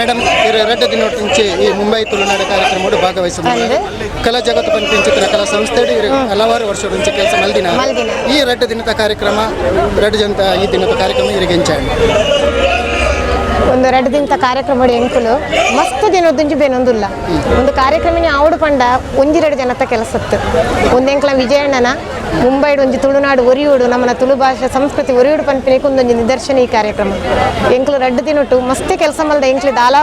Madam, ಇರು ರಡ್ಡ್ ದಿನೊಟ್ಟಿಂಚಿ ಈ ಮುಂಬೈ ತುಳುನಾಡ ಕಾರ್ಯಕ್ರಮಡು ಭಾಗವಹಿಸಿದ್ದಾರೆ. ಕಲಾ ಜಗತ್ತು ಪನ್ಪಿಂಚಿತ್ತಿನ ಕಲಾ ಸಂಸ್ಥೆ ಇರು ಹಲವಾರು ವರ್ಷದಿಂಚಿ ಕೆಲಸ ಮಲ್ದಿನ. ಮಲ್ದಿನ. ಈ ರಡ್ಡ್ ದಿನದ ಕಾರ್ಯಕ್ರಮ, ರಡ್ಡ್ ಜನತ ಈ ದಿನದ ಕಾರ್ಯಕ್ರಮ ಇರಿಗೆ ಎಂಚಾಂಡ್? ಒಂದು ರಡ್ಡ್ ದಿನದ ಕಾರ್ಯಕ್ರಮ ಎಂಕುಲು ಮಸ್ತ್ ದಿನೊದ್ದುಂಜಿ ಬೇನೊಂದುಲ್ಲ. ಒಂದು ಕಾರ್ಯಕ್ರಮನೇ ಆವಡು ಪಂಡ ಒಂಜಿ ರಡ್ಡ್ ಜನತ ಕೆಲಸತ್ತು. ಒಂದು ಎಂಕ್ಲ ವಿಜಯಣ್ಣನ ಮುಂಬೈಡ್ ಒಂಜಿ ತುಳುನಾಡು ಒರಿಯೋಡು, ನಮ್ಮನ ತುಳು ಭಾಷೆ ಸಂಸ್ಕೃತಿ ಒರಿಯೋಡು ಪನ್ಪಿನಕ್ಕೆ ಒಂದೊಂಜಿ ನಿದರ್ಶನ ಈ ಕಾರ್ಯಕ್ರಮ. ಎಂಕ್ಲು ರಡ್ಡ್ ದಿನೊಟ್ಟು ಮಸ್ತ್ ಕೆಲಸ ಮಲ್ದ. ಎಂಕ್ಲು ದಾಲ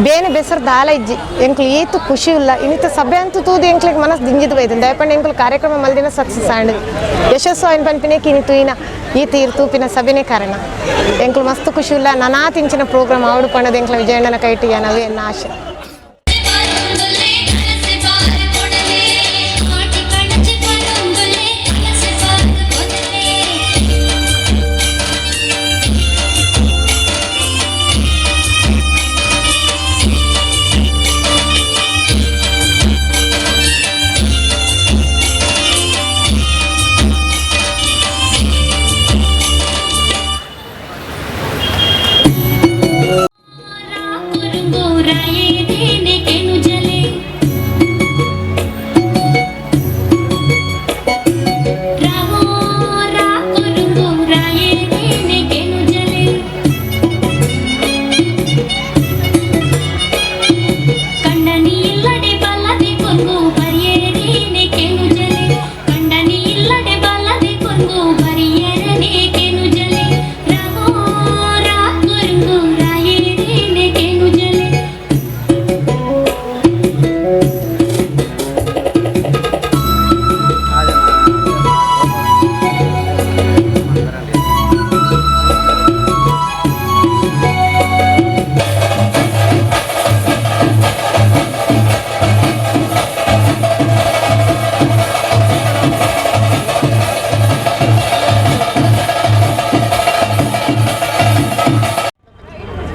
ಬೇನೆ ಬೆಸರು ದಾಲ ಇಜ್ಜಿ. ಎಂಕ್ಲು ಏತು ಖುಷಿ ಇಲ್ಲ. ಇನ್ನಿತ ಸಭೆ ಅಂತೂ ತೂದು ಎಂಕ್ಲಿಗೆ ಮನಸ್ಸು ದಿಂಜಿದ್ ಬೈದು. ದಯಪಂಡ ಎಂಕ್ಲು ಕಾರ್ಯಕ್ರಮ ಮಲ್ದಿನ ಸಕ್ಸಸ್ ಆಂಡ್ ಯಶಸ್ಸು ಆಯ್ನ ಪನ್ಪಿನಕ್ಕೆ ಇನಿ ತೂಯಿನ ಈ ತೀರ್ ತೂಪಿನ ಸಭೆನೇ ಕಾರಣ. ಎಂಕ್ಲು ಮಸ್ತ್ ಖುಷಿ ಇಲ್ಲ. ನಾನಾ ತಿಂಚಿನ ಪ್ರೋಗ್ರಾಮ್ ಆವಡು ಪಂಡದ ಎಂಕ್ಲ ವಿಜಯಣ್ಣನ ಕೈಟಿ ನವೇ ಎನ್ನ ಆಶೆ.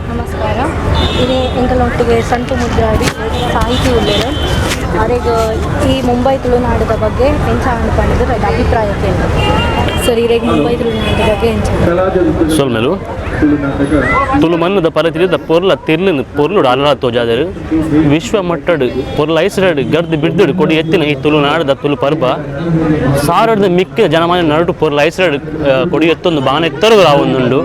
ನಮಸ್ಕಾರ. ಇನಿ ಎಂಕಲ್ನೊಟ್ಟಿಗೆ ಸಂತು ಮುದ್ರಾಡಿ ಸಾಹಿತಿ ಉಲ್ಲೇರು. ಅರೆಗ್ ಈ ಮುಂಬೈ ತುಳುನಾಡದ ಬಗ್ಗೆ ಎಂಚ ಆಂಡ್ ಪಂಡುದು ರೈಟ್ ಅಭಿಪ್ರಾಯ ಕೇಂದ್ರ. ಸರ್, ಇರೆಗ್ ಮುಂಬೈ ತುಳುನಾಡದ ಬಗ್ಗೆ ಎಂಚ? ಸೊಲ್ಮೆಲು. ತುಳು ಮಣ್ಣದ ಪರತಿರಿದ ಪೊರ್ಲ ತಿರ್ಲಿನ ಪೊರ್ಲುಡು ಅಲರಾ ತೋಜಾದರು. ವಿಶ್ವ ಮಟ್ಟಡ್ ಪೊರ್ಲ ಐಸರಡ್ ಗರ್ದು ಬಿರ್ದುಡು ಕೊಡಿ ಎತ್ತಿನ ಈ ತುಳುನಾಡದ ತುಳು ಪರ್ಬ ಸಾರಡ್ದ ಮಿಕ್ಕ ಜನಮಾನ್ಯ ನಡುಟು ಪೊರ್ಲ ಐಸರಡ್ ಕೊಡಿ ಎತ್ತೊಂದು ಬಾನೆತ್ತರು ಆವೊಂದುಂಡು.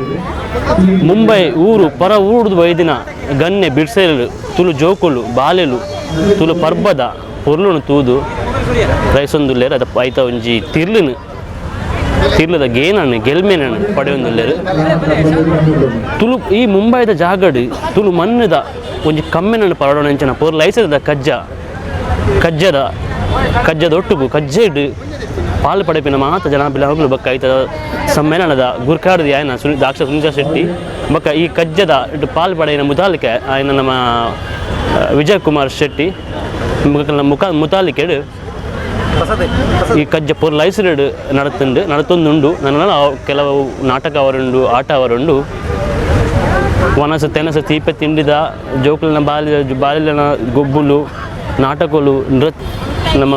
ಮುಂಬೈ ಊರು ಪರ ಊರುದು ಬೈದಿನ ಗನ್ನೆ ಬಿರ್ಸೆಲು ತುಳು ಜೋಕುಲು ಬಾಲೆಲು ತುಳು ಪರ್ಬದ ಪೊರ್ಲುನು ತೂದು ರೈಸೊಂದುಲ್ಲೇರು. ಅದ ಐತ ಒಂಜಿ ತಿರ್ಲಿನ ತಿರ್ಲದ ಗೇನನ್ನು ಗೆಲ್ಮೆನನ್ನು ಪಡೆಯೊಂದುಲ್ಲೇರು. ತುಳು ಈ ಮುಂಬೈದ ಜಾಗಡ್ ತುಳು ಮಣ್ಣದ ಒಂಜಿ ಕಮ್ಮೆನನ್ನು ಪರಡೋಣಂಚಿನ ಪೊರ್ಲ ಐಸರದ ಕಜ್ಜ ಕಜ್ಜದ ಕಜ್ಜದೊಟ್ಟುಗು ಕಜ್ಜೆಡ್ ಪಾಲು ಪಡೆಪಿನ ಮಾತ ಜನ ಬಿಲಹಗ್ಲು ಬೊಕ್ಕ ಐತ ಸಮ್ಮೇಳನದ ಗುರ್ಕಾರ್ದಿ ಆಯನ ಸುನಿ ಡಾಕ್ಟರ್ ಸುನೀತಾ ಶೆಟ್ಟಿ ಬೊಕ್ಕ ಈ ಕಜ್ಜದ ಇಟ್ಟು ಪಾಲು ಪಡೆಯಿನ ಮುತಾಲಿಕೆ ಆಯನ ನಮ್ಮ ವಿಜಯ್ ಕುಮಾರ್ ಶೆಟ್ಟಿ ಮುಖ ಮುಖ ಮುತಾಲಿಕೆಡ್ ಈ ಕಜ್ಜ ಪೊರ್ಲ ಐಸರಡ್ ನಡತುಂಡು ನಡತೊಂದುಂಡು. ನನ್ನ ಕೆಲವು ನಾಟಕ ಅವರುಂಡು, ಆಟ ಅವರುಂಡು. ವನಸ ತೆನಸ ತೀಪೆ ತಿಂಡಿದ ಜೋಕುಲನ ಬಾಲ್ಯ ಬಾಲ್ಯನ ಗೊಬ್ಬುಲು, ನಾಟಕಲು, ನೃತ್ಯ. ನಮ್ಮ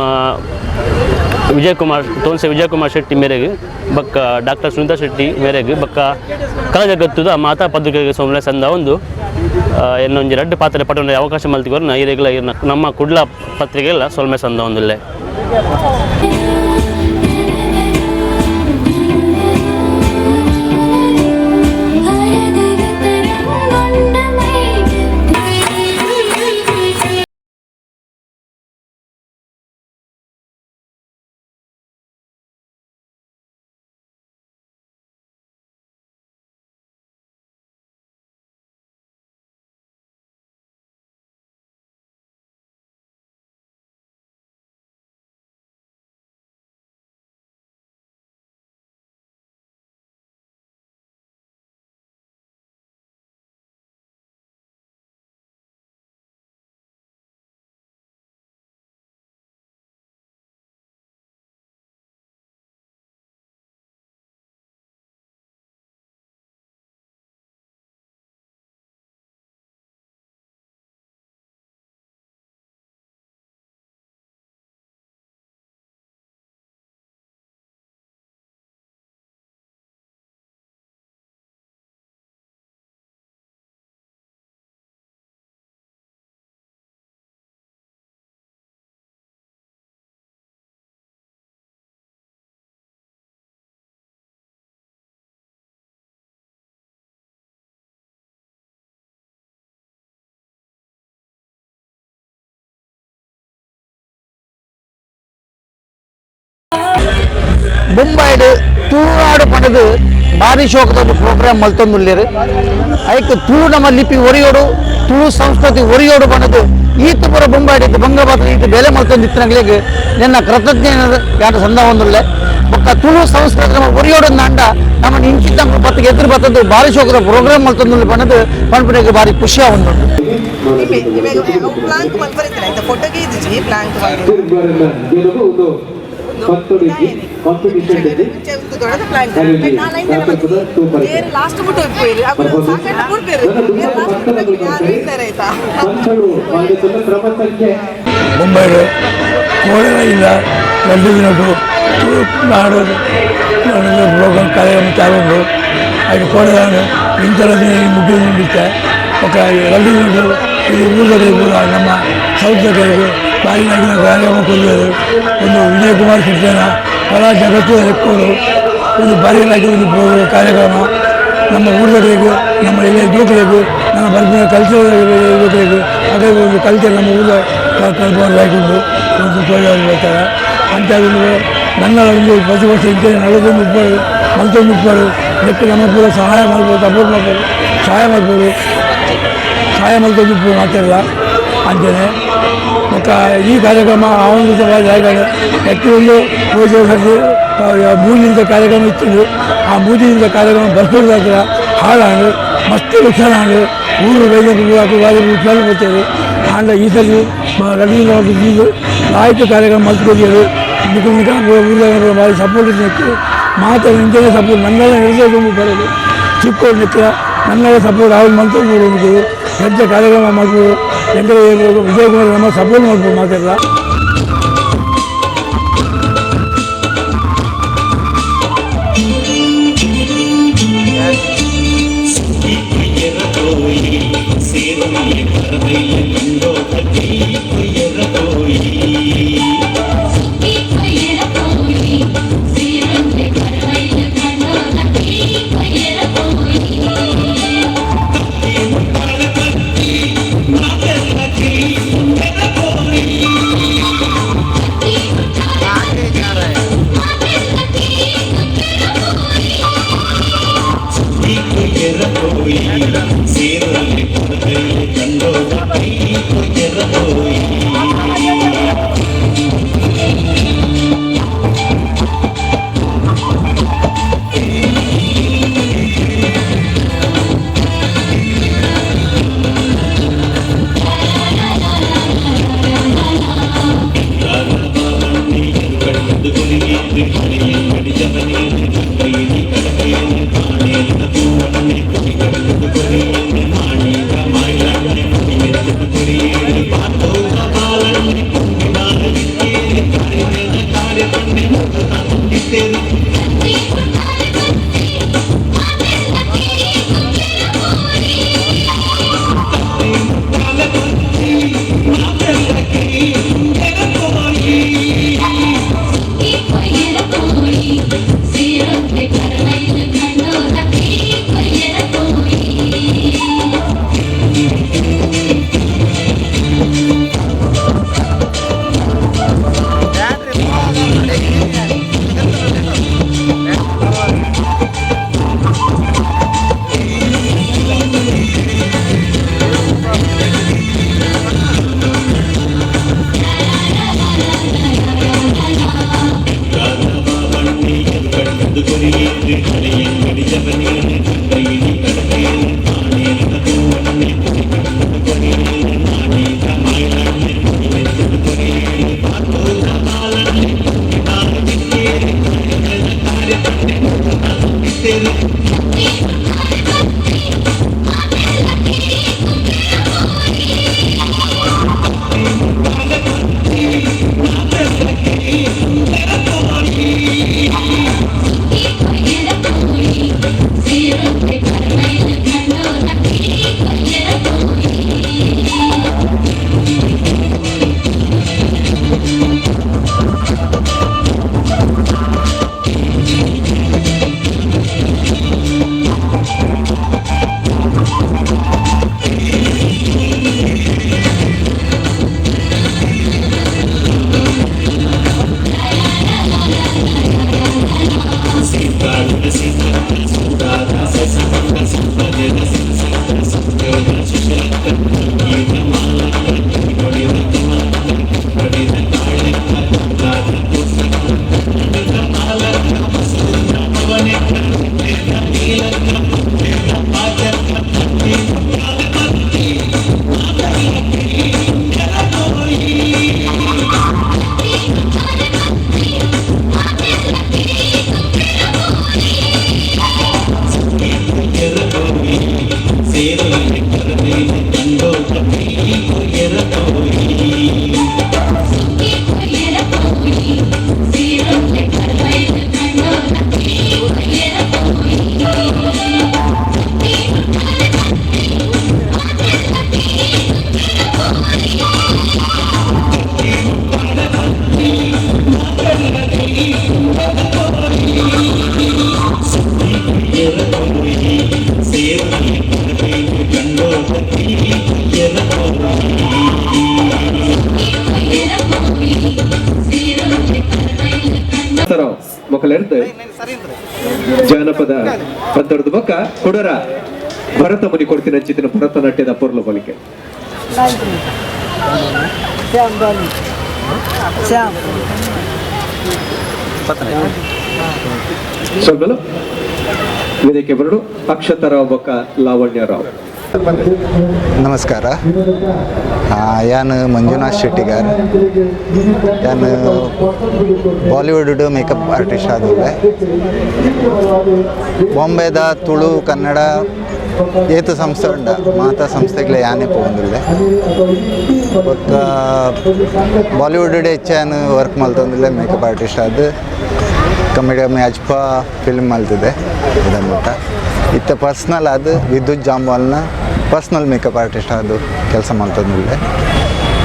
ವಿಜಯ್ ಕುಮಾರ್ ತೋನ್ಸೆ ವಿಜಯ್ ಕುಮಾರ್ ಶೆಟ್ಟಿ ಮೇರೆಗೆ ಬೊಕ್ಕ ಡಾಕ್ಟರ್ ಸುನೀತಾ ಶೆಟ್ಟಿ ಮೇರೆಗೆ ಬೊಕ್ಕ ಕಲಾ ಜಗತ್ತುದ ಮಾತಾ ಪತ್ರಿಕೆಗೆ ಸೋಮಲೆ ಸಂದ ಒಂದು ಎನ್ನೊಂಜಿ ರಡ್ಡ್ ಪಾತ್ರ ಪಟ್ಟಣ ಅವಕಾಶ ಮಲ್ತಿಗೊರ್ನ ಇರೆಗ್ಲ ಇರ್ನ ನಮ್ಮ ಕುಡ್ಲ ಪತ್ರಿಕೆಲ್ಲ ಸೊಲ್ಮೆ ಸಂದ ಒಂದುಲ್ಲೆ. ಬೊಂಬಾಯಿಡ್ ತುಳುನಾಡು ಪಂಡದು ಭಾರಿ ಶೋಕದ ಒಂದು ಪ್ರೋಗ್ರಾಮ್ ಮಲ್ತೊಂದುಲ್ಲೆರ್. ಐಕ್ ತುಳು ನಮ್ಮ ಲಿಪಿ ಒರಿಯೋಡು, ತುಳು ಸಂಸ್ಕೃತಿ ಒರಿಯೋಡು ಪಂಡದು ಈತ್ ಪೂರ ಬೊಂಬಾಯಿಡ್ ಇತ್ತು ಬಂಗಬಾತ್ರ ಈತ್ ಬೇಲೆ ಮಲ್ತೊಂದಿತ್ತಿನಗ್ಲೆಗ್ ನೆನ್ನ ಕೃತಜ್ಞ ಯಾಟ ಸಂದ ಬೊಕ್ಕ ತುಳು ಸಂಸ್ಕೃತಿ ನಮ್ಮ ಒರಿಯೋಡು ಅಂಡ ನಮ್ಮ ಇಂಚಿತ್ತ ಪತ್ತಿಗೆ ಎದುರು ಬತ್ತದ್ದು ಭಾರಿ ಶೋಕದ ಪ್ರೋಗ್ರಾಮ್ ಮಲ್ತೊಂದುಲ್ಲೆ ಪಂಡದು ಪನ್ಪುನೆಗ್ ಭಾರಿ ಖುಷಿ ಆವೊಂದುಂಡು. ಪ್ಲಾಂಕ್ ಮಲ್ಪರಿತ್ತಲ್ಲ ಆಯ್ತಾ ಫೋಟೋಗೆ ಇದ್ದಿಜಿ ಪ್ಲಾಂಕ್. ಪ್ಲಾಂಕ್ ಲಾಸ್ಟ್ ಮುಟ್ಟು ಹೋಗ್పోయి ಅప్పుడు ಸಾಕಷ್ಟು ಕೊಡ್ಬೇರು ಲಾಸ್ಟ್ ಯಾರು ಆಯ್ತಾ. ಮುಂಬೈಡು ಕೋಡೆಯಿಂದ 2 ದಿನಕ್ಕೂ ತುಳುನಾಡು ಪ್ರೋಗ್ರಾಮ್ ಕಾರ್ಯಕ್ರಮ ಚಾಲುಂಡು. ಐಟ್ ಕೋಡೆದಾಂಡ್ ಇಂಚಲ ಮುಗಿದು ನಿಂಬಿತ್ತೆ. ಬೊಕ್ಕ 2 ದಿನಕ್ಕೂ ಈ ಊರುದಕುಲು ಪೂರ ನಮ್ಮ ಸೌತ್ದಕುಲೆಗ್ ಬಾರಿ ಲಾಯ್ಕಿನ ಕಾರ್ಯಕ್ರಮ ಕೊರ್ಪೆರ್. ಒಂದು ವಿಜಯ್ ಕುಮಾರ್ ಶೆಟ್ಟಿನ ಕಲಾ ಜಗತ್ತು ಲೆಕ್ಕೊಡು ಒಂದು ಬಾರಿ ಲಾಯ್ಕಿನ ಒಂದು ಪ್ರೋಗ್ರಾಮ್ ಕಾರ್ಯಕ್ರಮ. ನಮ್ಮ ಊರುದಕುಲೆಗ್, ನಮ್ಮ ಎಲ್ಲ ಜೋಕುಲೆಗ್, ನಮ್ಮ ಬರ್ಪಿನ ಕಲ್ಚರ್ ಯುವಕರಿಗೆ ಅದೇ ಒಂದು ಕಲ್ಚರ್ ನಮ್ಮ ಊರ ಕಲ್ಪನೆ ಲಾಯ್ಕುಂಡು ಒಂದು ತೋಜಾದ್ ಬರ್ತಾರೆ. ಅಂಚಾದ್ ನನ್ನ ಒಂದು ಪ್ರತಿ ವರ್ಷ ಇಂಚನೆ ನಡತೊಂದು ಉಪ್ಪಡು, ಮಲ್ತೊಂದು ಉಪ್ಪಡು. ನೆಕ್ಕ್ ನಮ್ಮ ಪೂರ ಸಹಾಯ ಮಾಡ್ಬೋದು, ಸಪೋರ್ಟ್ ಮಾಡ್ಬೋದು, ಸಹಾಯ ಮಾಡ್ಬೋದು, ಸಹಾಯ ಮಲ್ತೊಂದು ಉಪ್ಪು ಮಾತೆರ್ಲ ಅಂಚನೆ. ಬೊಕ್ಕ ಈ ಕಾರ್ಯಕ್ರಮ ಆವೊಂದು ಜಾಗ ಒಂದು ಪೂಜೆ ಸರ್ತಿ ಮೂಜಿಂದ ಕಾರ್ಯಕ್ರಮ ಇತ್ತು. ಆ ಮೂಜಿಯಿಂದ ಕಾರ್ಯಕ್ರಮ ಬರ್ಪುರ್ದಾತ್ರ ಹಾಳಾಂಡ್, ಮಸ್ತ್ ನುಕ್ಸಾನ ಆಂಡ್. ಊರು ಬೈದ ಬಾರಿ ನುಕ್ಸಾನ ಬರ್ತದೆ. ಆಂಡ ಈ ಸಲ ರವೀಂದ್ರ ಲಾಯ್ಕ್ ಕಾರ್ಯಕ್ರಮ ಮಲ್ತ್ಕೊರಿಯೆರ್. ನಿಕ ನಿಕ ಊರುದ ಭಾರಿ ಸಪೋರ್ಟ್ ಇತ್ತು ಮಾತ. ಇಂಚನೆ ಸಪೋರ್ಟ್ ನನ್ನಲ್ಲ ನಡೆಸೋದು ಬರೋದು ಚಿಕ್ಕೋಡು ನಿಕ್ಕ ನನ್ನೆಲ್ಲ ಸಪೋರ್ಟ್ ಆವೊಂದು ಮಲ್ತೊಂದು ನಿಕ್ಕುಲು ಎಂಚ ಕಾರ್ಯಕ್ರಮ ಮಲ್ಪೊಡು. ಎಂಕಲೆ ವಿಜಯಕುಮಾರ್ ನಮ್ಮ ಸಪೋರ್ಟ್ ಮಲ್ಪೊಡು ಮಾತೆರ್ಲ. ಸೇರಲಿ ಕಂಡೋದ. ಮೊಕಲೆರ್ದು ಜಾನಪದ ಪಂತರದ ಬೊಕ್ಕ ಕೊಡರ ಭರತ ಮುನಿ ಕೊಡ್ತಿನ ಅಂಚಿತಿನ ಭರತನಾಟ್ಯದ ಪೊರ್ಲು ಬಲಿಕೆ. ಸ್ವಲ್ಪ ವೇದಿಕೆ ಬರಡು ಅಕ್ಷತರಾವ್ ಬೊಕ್ಕ ಲಾವಣ್ಯರಾವ್. ನಮಸ್ಕಾರ, ಯಾನ್ ಮಂಜುನಾಥ್ ಶೆಟ್ಟಿಗಾರ್, ಯಾನ್ ಬಾಲಿವುಡ್ ಮೇಕಪ್ ಆರ್ಟಿಸ್ಟ್ ಆದುಲ್ಲೆ. ಬಾಂಬೆದ ತುಳು ಕನ್ನಡ ಏತು ಸಂಸ್ಥೆ ಉಂಡ ಮಾತಾ ಸಂಸ್ಥೆಗಳ ಯಾನೇ ಪೋವೊಂದುಲ್ಲೆ. ಬೊಕ್ಕ ಬಾಲಿವುಡ್ ಹೆಚ್ಚು ವರ್ಕ್ ಮಲ್ತೊಂದುಲ್ಲೆ ಮೇಕಪ್ ಆರ್ಟಿಸ್ಟ್ ಆದ್. ಕಮಿಡಿ ಅಜ್ಪ ಫಿಲ್ಮ್ ಮಲ್ತಿದೆ ಇದನ್ಬಿಟ್ಟ. ಇತ್ತ ಪರ್ಸ್ನಲ್ ಆದ್ ವಿದ್ಯುತ್ ಜಾಂಬಾಲ್ನ ಪರ್ಸ್ನಲ್ ಮೇಕಪ್ ಆರ್ಟಿಸ್ಟ್ ಆದ್ ಕೆಲಸ ಮಲ್ತೊಂದುಲ್ಲೆ.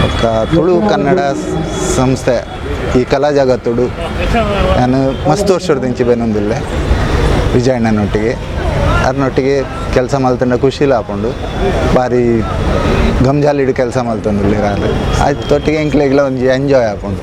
ಬೊಕ್ಕ ತುಳು ಕನ್ನಡ ಸಂಸ್ಥೆ ಈ ಕಲಾ ಜಗತ್ತುಡು ನಾನು ಮಸ್ತ್ ವರ್ಷದಿಂಚಿ ಬೇನೊಂದುಲ್ಲೆ ವಿಜಯಣ್ಣನೊಟ್ಟಿಗೆ. ಅದನ್ನೊಟ್ಟಿಗೆ ಕೆಲಸ ಮಲ್ತಂಡ ಖುಷಿಲ ಆಪುಂಡು, ಭಾರಿ ಗಂಜಾಲಿಡು ಕೆಲಸ ಮಲ್ತೊಂದುಲ್ಲೆ ರಾಲು. ಆಯ್ತು ತೊಟ್ಟಿಗೆ ಎಂಕ್ಲೆಗ್ಲ ಒಂಜಿ ಎಂಜಾಯ್ ಆಪುಂಡು.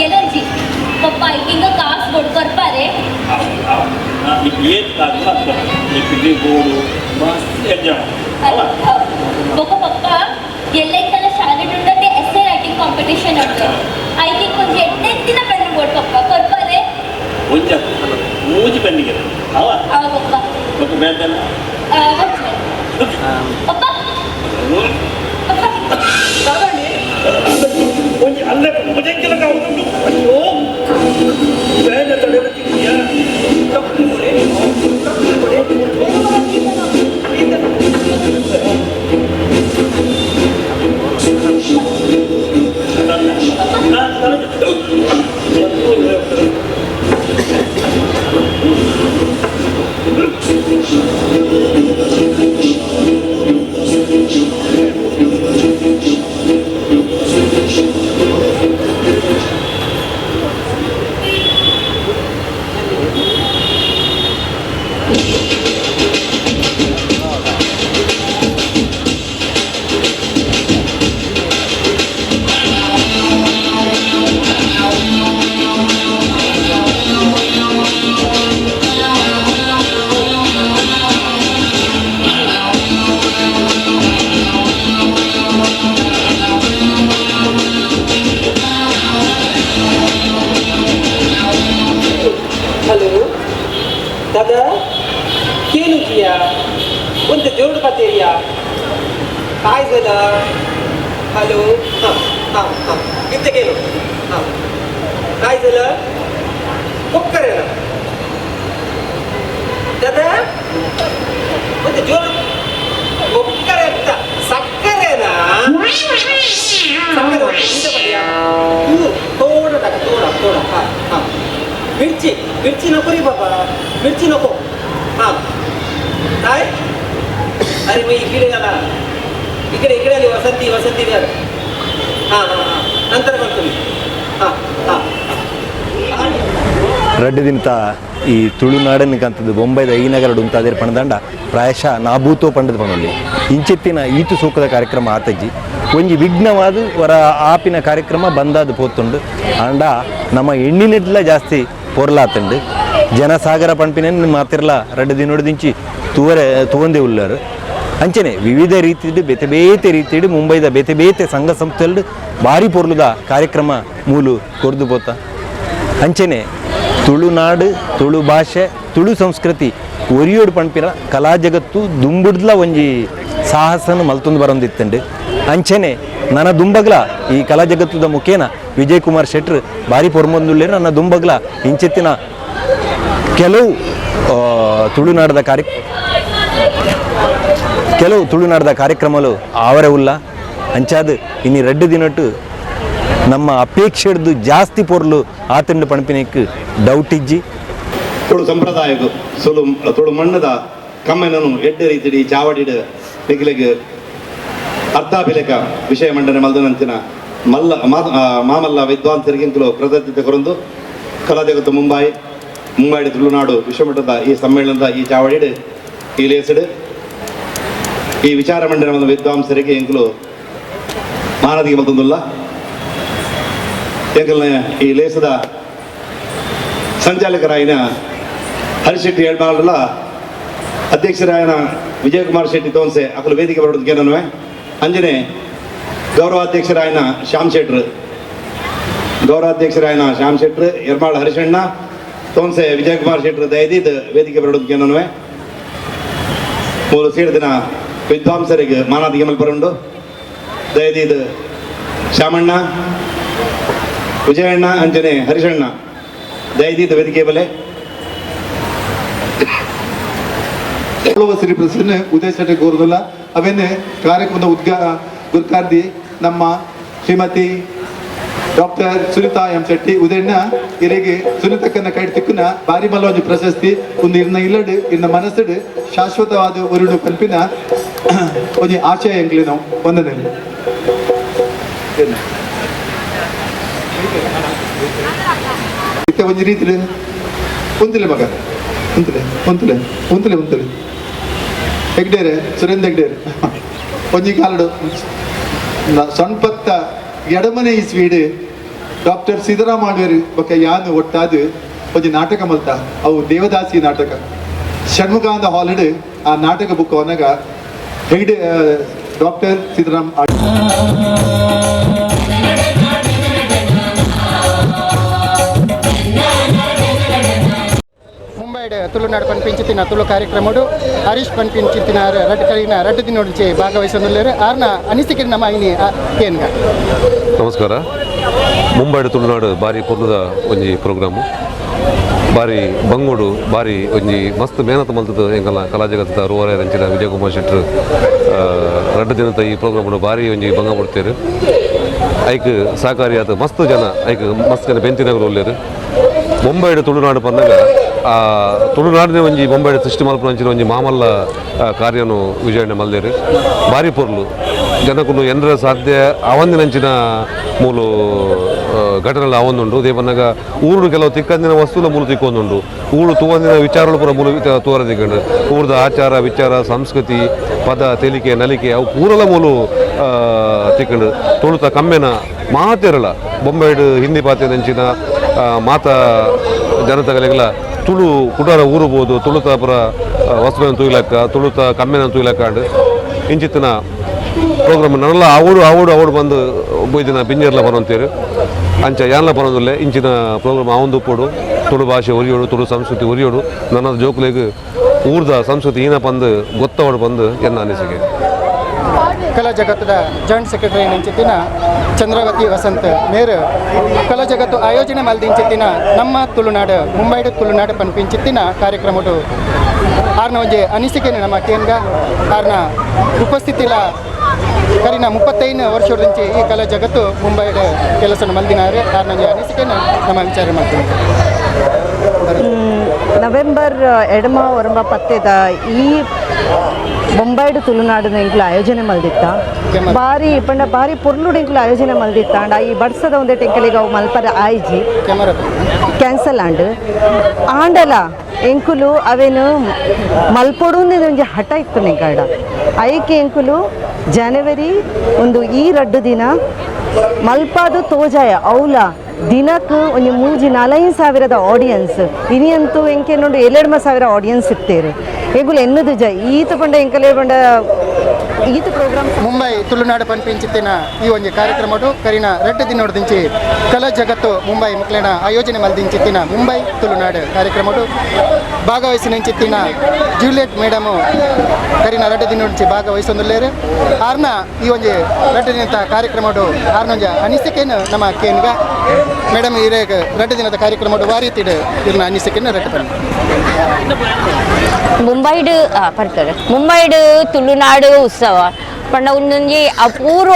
ಎಲರ್ಜಿ ಪಪ್ಪ ಹಿಂಗ ಕಾಸು ಕೊಡು ಕೊರ್ಪಾರೆ. ಬೊಕ್ಕ ಪಪ್ಪ ಎಲ್ಲೈತಲ ಶಾಲೆ ಎಸ್ಸೆ ರೈಟಿಂಗ್ ಕಾಂಪಿಟೇಷನ್. ಕಾಂಪಿಟಿಷನ್ ಉಂಟು. ಐಕ್ ಒಂಜಿ ಎಡ್ಡೆತ್ತಿನ ಪೆನ್ ಬೋಡು ಪಪ್ಪ, ಕೊರ್ಪರೆ? ಒಂಜ ಮೂಜಿ ಪೆನ್ನಿಗೆ ಅವ. ಅವ ಪಪ್ಪ. ಬೊಕ್ಕ ಬೇತನ? ಪಪ್ಪ. ಒಂಜಿ ಅಲ್ಲೇ ಮುಜಂಕಿಲ ಕಾವುದುಂಡು. ಅಯ್ಯೋ, ಬೇಗ ತಡೆಯತ್ತಿದ್ಯಾ? ಹಲೋ ದಾದಾ, ಕೇಳುಜಿಯಾ? ಒಂದು ಜೋಡು ಪತೇರಿಯಾ? ಕಾಯ್ದದ. ಹಲೋ, ಹಾಂ ಹಾಂ ಹಾಂ, ಇತ್ತ ಕೇಳು. ಹಾಂ, ಕಾಯ್ದಲ್ಲ ಕೊಕ್ಕರೇನ ದಾದಾ? ಒಂದು ಜೋಡು ಕೊಕ್ಕರೆ ಅಂತ ಸಕ್ಕರೆನಾ? ಸಕ್ಕರೆ ಇಂತ ಬಡಿಯಾ? ತೋಡ ತೋಡ ತೋಡ. ಹಾಂ ಹಾಂ, मिर्ची मिर्ची नको रे बाबा, मिर्ची नको. हां काय? अरे मग इकडे आला, इकडे इकडे आली वसंती, वसंती घर. हां हां हां, नंतर करतो मी. हां हां. ರಡ್ಡು ದಿನತ ಈ ತುಳುನಾಡನಿಗಂಥದ್ದು ಬೊಂಬೈದ ಈ ನಗರಡು ಉಂತಾದಿರ ಪಣದಂಡ ಪ್ರಾಯಶಃ ನಾಭೂತೋ ಪಂಡದ ಪಣೊಲ್ಲಿ ಇಂಚಿತ್ತಿನ ಈತು ಸೂಕದ ಕಾರ್ಯಕ್ರಮ ಆತಜ್ಜಿ. ಒಂಜಿ ವಿಘ್ನವಾದ ವರ ಆಪಿನ ಕಾರ್ಯಕ್ರಮ ಬಂದಾದ ಪೋತುಂಡು. ಆಂಡ ನಮ್ಮ ಎಣ್ಣಿನೆಡ್ಲ ಜಾಸ್ತಿ ಪೊರ್ಲಾತುಂಡು. ಜನಸಾಗರ ಪಣ್ಪಿನ ಮಾತಿರ್ಲ ರಡ್ಡು ದಿನೊಡ್ದಿಂಚಿ ತೂವರೆ ತೂವಂದೆ ಉಲ್ಲರು. ಅಂಚನೆ ವಿವಿಧ ರೀತಿಡು ಬೇತೆ ಬೇತೆ ರೀತಿಡು ಮುಂಬೈದ ಬೇತೆ ಬೇತೆ ಸಂಘ ಸಂಸ್ಥೆಗಳು ಭಾರಿ ಪೊರ್ಲುದ ಕಾರ್ಯಕ್ರಮ ಮೂಲು ಕೊರ್ದು ಪೋತ. ಅಂಚನೆ ತುಳುನಾಡು, ತುಳು ಭಾಷೆ, ತುಳು ಸಂಸ್ಕೃತಿ ಒರಿಯೋಡು ಪಣ್ಪಿನ ಕಲಾ ಜಗತ್ತು ದುಂಬುಡ್ಲ ಒಂಜಿ ಸಾಹಸನ ಮಲ್ತೊಂದು ಬರೊಂದಿತ್ತಂಡು. ಅಂಚನೆ ನನ್ನ ದುಂಬಗ್ಲ ಈ ಕಲಾ ಜಗತ್ತದ ಮುಖೇನ ವಿಜಯ್ ಕುಮಾರ್ ಶೆಟ್ರು ಭಾರಿ ಪೊರ್ಮೊಂದುಲ್ಲೇರು. ನನ್ನ ದುಂಬಗ್ಲ ಇಂಚಿತ್ತಿನ ಕೆಲವು ತುಳುನಾಡದ ಕೆಲವು ತುಳುನಾಡದ ಕಾರ್ಯಕ್ರಮಗಳು ಆವರೆ ಉಲ್ಲ. ಅಂಚಾದ ಇನ್ನು ರಡ್ಡು ದಿನಟ್ಟು ನಮ್ಮ ಅಪೇಕ್ಷೆ ಹಿಡ್ದು ಜಾಸ್ತಿ ಪೊರ್ಲು ಆತಂಡು ಪಣಪಿನಕ್ಕೆ ಡೌಟ್ ಇಜ್ಜಿ. ತುಳು ಸಂಪ್ರದಾಯకు ಸುಲು ತುಳು ಮಣ್ಣದ ಕಮ್ಮೆನನು ಎಡ್ಡೆ ರೀತಿಡಿ ಚಾವಡಿಡು ನಿಗಲಿಗೆ ಅರ್ಥಾಭಿಲೇಖ ವಿಷಯ ಮಂಡನೆ ಮಲ್ದನಂಚಿನ ಮಲ್ಲ ಮಾಮಲ್ಲ ವಿದ್ವಾಂಸರಿಗಿಂತಲೂ ಕೃತಜ್ಞತೆ ಕೊರಂದು ಕಲಾ ಜಗತ್ತು ಮುಂಬೈ ಮುಂಬೈ ತುಳುನಾಡು ವಿಶ್ವಮಟ್ಟದ ಈ ಸಮ್ಮೇಳನದ ಈ ಚಾವಡಿಡು ಈ ಲೇಸಿಡು ಈ ವಿಚಾರ ಮಂಡನೆ ಒಂದು ವಿದ್ವಾಂಸರಿಗೆ ಎಂಕಲು ಮಾನದಿಗೆ ಮಲ್ತೊಂದುಲ್ಲ. ಎಂಕಲ್ನ ಈ ಲೇಸದ ಸಂಚಾಲಕರಾಯಿನ ಹರಿಶೆಟ್ಟಿ ಹೇಳ್ಮಾರಲ್ಲ, ಅಧ್ಯಕ್ಷರಾಯನ ವಿಜಯಕುಮಾರ್ ಶೆಟ್ಟಿ ತೋನ್ಸೆ ಅಕಲು ವೇದಿಕೆ ಬರೋದಕ್ಕೆ ನನ್ವೆ ಅಂಜನೆ ಗೌರವಾಧ್ಯಕ್ಷರಾಯನ ಶ್ಯಾಮ್ ಶೆಟ್ರು, ಗೌರವಾಧ್ಯಕ್ಷರಾಯನ ಶ್ಯಾಮ್ ಶೆಟ್ರು, ಎರ್ಮಾಳ್ ಹರಿಶಣ್ಣ ತೋನ್ಸೆ ವಿಜಯಕುಮಾರ್ ಶೆಟ್ರು ದಯದೀದ್ ವೇದಿಕೆ ಬರೋದಕ್ಕೆ ನನ್ವೆ ಮೂರು ಸೀಡ್ದಿನ ವಿದ್ವಾಂಸರಿಗೆ ಮಾನಾದಿಗೆ ಮಲ್ಪರುಂಡು. ದಯದೀದ್ ಶ್ಯಾಮಣ್ಣ, ವಿಜಯಣ್ಣ, ಅಂಜನೆ ಹರಿಶಣ್ಣ ದಯದೀದ್ ವೇದಿಕೆ ಬಲೆ. ಶ್ರೀ ಪ್ರಸನ್ನ ಉದಯ ಶೆಟ್ಟಿ ಗೋರ್ದುಲ್ಲ ಅವೇನೆ ಕಾರ್ಯಕ್ರಮದ ಗುರುಕಾರ್ದಿ ನಮ್ಮ ಶ್ರೀಮತಿ ಡಾಕ್ಟರ್ ಸುನಿತಾ ಎಂ ಶೆಟ್ಟಿ ಉದಯಣ್ಣ ಇರಿಗೆ ಸುನಿತಕ್ಕನ್ನ ಕೈ ತಿಕ್ಕುನ ಬಾರಿ ಮಲ್ಲ ಒಂಜಿ ಪ್ರಶಸ್ತಿ ಒಂದು ಇರ್ನ ಇಲ್ಲಡು ಇರ್ನ ಮನಸ್ಸುಡು ಶಾಶ್ವತವಾದ ಒರುಡು ಕಲ್ಪಿನ ಒಂಜಿ ಆಶಯ ಎಂಕ್ಲಿ ನಾವು ವಂದನೆ. ಇತ್ತೆ ಒಂಜಿ ರೀತಿ ಉಂತಲೆ ಮಗ, ಉಂತಲೆ ಉಂತಲೆ ಉಂತಲೆ ಉಂತಲೆ ಹೆಗ್ಡೇರೆ ಸುರೇಂದ್ರ ಹೆಗ್ಡೇರೆ ಒಂಜಿ ಕಾಲಡು ಸೊನ್ಪತ್ತ ಎಡಮನೆ ಇಸ್ವೀಡು ಡಾಕ್ಟರ್ ಸಿದ್ದರಾಮಯ್ಯರು ಬೊಕ್ಕ ಯಾನು ಒಟ್ಟಾದು ಒಂಜಿ ನಾಟಕ ಮಲ್ತ, ಅವು ದೇವದಾಸಿ ನಾಟಕ. ಷಣ್ಮುಖಾನಂದ ಹಾಲಿಡು ಆ ನಾಟಕ ಬುಕ್ ಅವನಾಗ ಹೆಗ್ಡೆ ಡಾಕ್ಟರ್ ಸಿದ್ದರಾಮ್. Tulunadu ಪನ್ಪಿಂಚಿತ್ತಿನ ತುಳು ಕಾರ್ಯಕ್ರಮಡು ಹರೀಶ್ ಪನ್ಪಿಂಚಿತ್ತಿನ ರಡ್ಡ್ ಕರಿನ ರಡ್ಡ್ ದಿನೊಡ್ಚಿ ಭಾಗವಹಿಸೊಂದುಲ್ಲೆರ್. ಆರ್ನ ಅನಿಸಿಕೆ ನಮ್ಮ ಇನಿ ಕೇನ್ಗ. ನಮಸ್ಕಾರ. ಮುಂಬೈಡ್ ತುಳುನಾಡು ಬಾರಿ ಪೊರ್ಲುದ ಒಂಜಿ ಪ್ರೋಗ್ರಾಮು, ಬಾರಿ ಬಂಗೋಡು, ಬಾರಿ ಒಂಜಿ ಮಸ್ತ್ ಮೇನತ್ ಮಲ್ತದ ಎಂಕಲ್ನ ಕಲಾ ಜಗತ್ತದ ರೂವರೆ ರಂಚಿನ ವಿಜಯಕುಮಾರ್ ಶೆಟ್ಟರು ರಡ್ಡು ದಿನದ ಈ ಪ್ರೋಗ್ರಾಮ್ ಬಾರಿ ಒಂಜಿ ಬಂಗ ಕೊಡ್ತೇರು. ಐಕ್ ಸಹಕಾರಿಯಾದ ಮಸ್ತ್ ಜನ, ಐಕ್ ಮಸ್ತ್ ಜನ ಬೆಂತಿನಗರು ಉಲ್ಲೇರು. ಮುಂಬೈಡ್ ತುಳುನಾಡು ಪನ್ನಗ ಆ ತುಳುನಾಡಿನ ಒಂಜಿ ಬೊಂಬೈಡ್ ಸೃಷ್ಟಿ ಮಲ್ಪುನಂಚಿನ ಒಂಜಿ ಮಾಮಲ್ಲ ಕಾರ್ಯನು ವಿಜಯಣ್ಣ ಮಲ್ದೇರು. ಬಾರಿ ಪೊರ್ಲು ಜನಕುಲು ಎಂದ್ರ ಸಾಧ್ಯ ಆವಂದಿನಂಚಿನ ಮೂಲು ಘಟನೆಗಳು ಆವೊಂದುಂಡು. ದೇವನ್ನಾಗ ಊರು ಕೆಲವು ತಿಕ್ಕಂದಿನ ವಸ್ತುಲ ಮೂಲು ತಿಕ್ಕೊಂದುಂಡು, ಊರು ತೂವಂದಿನ ವಿಚಾರಗಳು ಪೂರ ಮೂಲು ತೂರ ತಿಕ್ಕಂಡು, ಊರದ ಆಚಾರ ವಿಚಾರ ಸಂಸ್ಕೃತಿ ಪದ ತೆಲಿಕೆ ನಲಿಕೆ ಅವು ಪೂರಲ ಮೂಲು ತಿಕ್ಕಂಡು. ತುಳುತ ಕಮ್ಮೆನ ಮಾತಿರಲ್ಲ ಬೊಂಬೈಡ್ ಹಿಂದಿ ಪಾತಿನಂಚಿನ ಮಾತ ಜನತಗಲಿಗೆಲ್ಲ ತುಳು ಕುಡಾರ ಊರುಬೋದು, ತುಳುತ ಪುರ ವಸ್ತುಗಳನ್ನು ತೂಯ್ಲಕ್ಕ, ತುಳುತ ಕಮ್ಮೆನ ತೂಯ್ಲಕ್ಕಾಂಡು ಇಂಚಿತ್ತಿನ ಪ್ರೋಗ್ರಾಮ್ ನಲ್ಲ ಆವೋಡು ಆವೋಡು ಆವೋಡು ಬಂದು ಬೊಯ್ದಿನ ಬಿಂಜರ್ಲ ಬರೋಂತೀರು. ಅಂಚ ಯಾನ್ಲ ಬರೋದಿಲ್ಲ ಇಂಚಿನ ಪ್ರೋಗ್ರಾಮ್ ಆವೊಂದು ಪೋಡು. ತುಳು ಭಾಷೆ ಒರಿಯೋಡು, ತುಳು ಸಂಸ್ಕೃತಿ ಒರಿಯೋಡು, ನನ್ನ ಜೋಕುಲೆಗ್ ಊರ್ದ ಸಂಸ್ಕೃತಿ ಏನ ಪಂದು ಗೊತ್ತವಡು ಬಂದು ಎನ್ನ ಅನಿಸಿಕೆ. ಕಲಾ ಜಗತ್ತದ ಜಾಯಿಂಟ್ ಸೆಕ್ರೆಟರಿ ಇಂಚಿತ್ತಿನ ಚಂದ್ರಾವತಿ ವಸಂತ್ ಮೇರು ಕಲಾ ಜಗತ್ತು ಆಯೋಜನೆ ಮಲ್ದಿಂಚಿತ್ತಿನ ನಮ್ಮ ತುಳುನಾಡು ಮುಂಬೈಡು ತುಳುನಾಡು ಪನ್ಪಿಂಚಿತ್ತಿನ ಕಾರ್ಯಕ್ರಮಡು ಆರ್ನ ಒಂಜಿ ಅನಿಸಿಕೆನೆ ನಮ್ಮ ಕೇನ್ಗ. ಆರ್ನ ಉಪಸ್ಥಿತಿಲ ಕರಿನ 35 ವರ್ಷದಿಂಚಿ ಈ ಕಲಾ ಜಗತ್ತು ಮುಂಬೈಡ್ ಕೆಲಸ ಮಲ್ದಿನಾರು. ಆರ್ನ ಒಂಜಿ ಅನಿಸಿಕೆನ ನಮ್ಮ ವಿಚಾರ ಮಾಡ್ತೀನಿ. ನವೆಂಬರ್ ಎಡಮ ಒರಂಬ ಪತ್ತೆದ ಈ ಬೊಂಬೈಡು ತುಳುನಾಡಿನ ಎಂಕ್ಲು ಆಯೋಜನೆ ಮಲ್ದಿತ್ತ ಬಾರಿ ಪಂಡ ಬಾರಿ ಪೊರ್ಲುಡು ಎಂಕ್ಲು ಆಯೋಜನೆ ಮಲ್ದಿತ್ತ. ಅಂಡ ಈ ಬಡ್ಸದ ಒಂದೇ ಟೆಂಕಲಿಗೆ ಅವು ಮಲ್ಪರ ಆಯ್ಜಿ ಕ್ಯಾನ್ಸಲ್ ಆಂಡ್ ಆಂಡಲ ಎಂಕುಲು ಅವೇನು ಮಲ್ಪೊಡು ಒಂಜಿ ಹಠ ಇತ್ತು ನೆಂಕಾಡ. ಐಕೆ ಎಂಕುಲು ಜನವರಿ ಒಂದು ಈ ರಡ್ಡು ದಿನ ಮಲ್ಪಾದು ತೋಜಾಯ ಅವಲ ದಿನಕ್ಕೆ ಒಂದು 3-4 ಸಾವಿರದ ಆಡಿಯನ್ಸ್ ಇನಿಯಂತೂ ಎಂಕೆ ನೋಡು 7 ಸಾವಿರ ಆಡಿಯನ್ಸ್ ಇತ್ತೇರು. ಎಂಕುಲು ಎನ್ನದು ಜ ಈತ ಪಂಡ ಎಂಕಲೆ ಪಂಡ ಈತ ಪ್ರೋಗ್ರಾಮ್ ಮುಂಬೈ ತುಳುನಾಡು ಪನ್ಪಿಂಚಿತ್ತಿನ ಈ ಒಂದು ಕಾರ್ಯಕ್ರಮಡು ಕರಿನ ರಡ್ಡು ದಿನೋಡ್ದಿಂಚಿ ಕಲಾ ಜಗತ್ತು ಮುಂಬೈ ಮುಕ್ಲೇನ ಆಯೋಜನೆ ಮಲ್ದಿಂಚಿತ್ತಿನ ಮುಂಬೈ ತುಳುನಾಡು ಕಾರ್ಯಕ್ರಮಡು ಭಾಗವಹಿಸಿನಂಚಿತ್ತಿನ ಜೂಲಿಯಟ್ ಮೇಡಮು ಕರಿನ ರಡ್ಡು ದಿನೋಡ್ಚಿ ಭಾಗವಹಿಸೊಂದುಲ್ಲೇರು. ಆರ್ನ ಈ ಒಂದು ರಡ್ಡು ದಿನದ ಕಾರ್ಯಕ್ರಮಡು ಆರ್ನೊಂಜ ಅನಿಸಿಕೆನು ನಮ್ಮ ಕೇನ್ಗ. ಮೇಡಮ್ ಇರೇ ರಡ್ಡು ದಿನದ ಕಾರ್ಯಕ್ರಮಡು ವಾರೀತಿಡು ಇರ್ನ ಅನಿಸಿಕೆನು ರಡ್ಡು ಬನ್ನಿ. ಮುಂಬೈಡ್ ಪರ್ತಾರೆ ಮುಂಬೈಡ್ ತುಳುನಾಡು ಉತ್ಸವ ಪಂಡ ಒಂದೊಂಜಿ ಅಪೂರ್ವ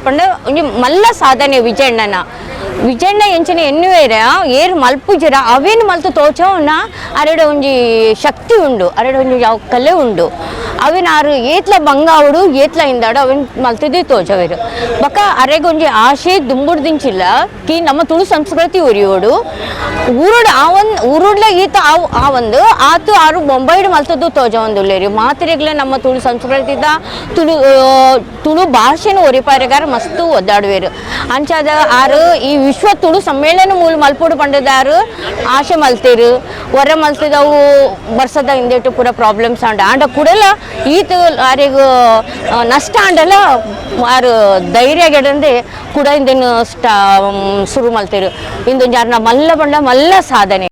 ಪಂಡ ಒಂಜಿ ಮಲ್ಲ ಸಾಧನೆ ವಿಜಯಣ್ಣನ. ವಿಜಯಣ್ಣ ಎಂಚಿನ ಎನ್ನುವೇರ ಏರು ಮಲ್ಪುಜರ ಅವೇನು ಮಲ್ತು ತೋಚವನ ಅರೆಡ ಒಂಜಿ ಶಕ್ತಿ ಉಂಡು, ಅರೆಡ ಒಂಜಿ ಯಾವ ಕಲೆ ಉಂಡು. ಅವೇನು ಆರು ಏತ್ಲ ಬಂಗಾವಡು ಏತ್ಲ ಇಂದಾಡು ಅವೇನು ಮಲ್ತದೇ ತೋಚವೇರು. ಬಕ್ಕ ಅರೆಗೊಂಜಿ ಆಶೆ ದುಂಬುಡ್ದಿಂಚಿಲ್ಲ ಕಿ ನಮ್ಮ ತುಳು ಸಂಸ್ಕೃತಿ ಒರಿಯೋಡು ಊರುಡು ಆವನ್ ಊರುಡ್ಲ ಈತ ಆವು ಆ ಒಂದು ಆತು ಆರು ಬೊಂಬೈಡು ಮಲ್ತದ್ದು ತೋಜವಂದುಲ್ಲೇರಿ. ಮಾತ್ರೆಗ್ಲ ನಮ್ಮ ತುಳು ಸಂಸ್ಕೃತಿದ ತುಳು ತುಳು ಭಾಷೆನ ಒರಿಪಾರೆಗಾರ ಮಸ್ತು ಒದ್ದಾಡುವೇರು. ಅಂಚಾದ ಆರು ಈ ವಿಶ್ವ ತುಳು ಸಮ್ಮೇಳನ ಮೂಲ ಮಲ್ಪುಡು ಪಂಡದಾರು ಆಶೆ ಮಲ್ತೇರು. ಹೊರ ಮಲ್ತದವು ಬರ್ಸದ ಹಿಂದೆಟ್ಟು ಪೂರ ಪ್ರಾಬ್ಲಮ್ಸ್ ಆಂಡ ಆಂಡ ಕೂಡಲ ಈತ ಆರೆಗ್ ನಷ್ಟ ಆಂಡಲ ಆರು ಧೈರ್ಯ ಗೆಡಂದೆ ಕೂಡ ಹಿಂದೇನು ಶುರು ಮಲ್ತೇರು. ಇಂದೊಂಜಾರ್ನ ಮಲ್ಲ ಪಂಡ ಮಲ್ಲ ಸಾಧನೆ.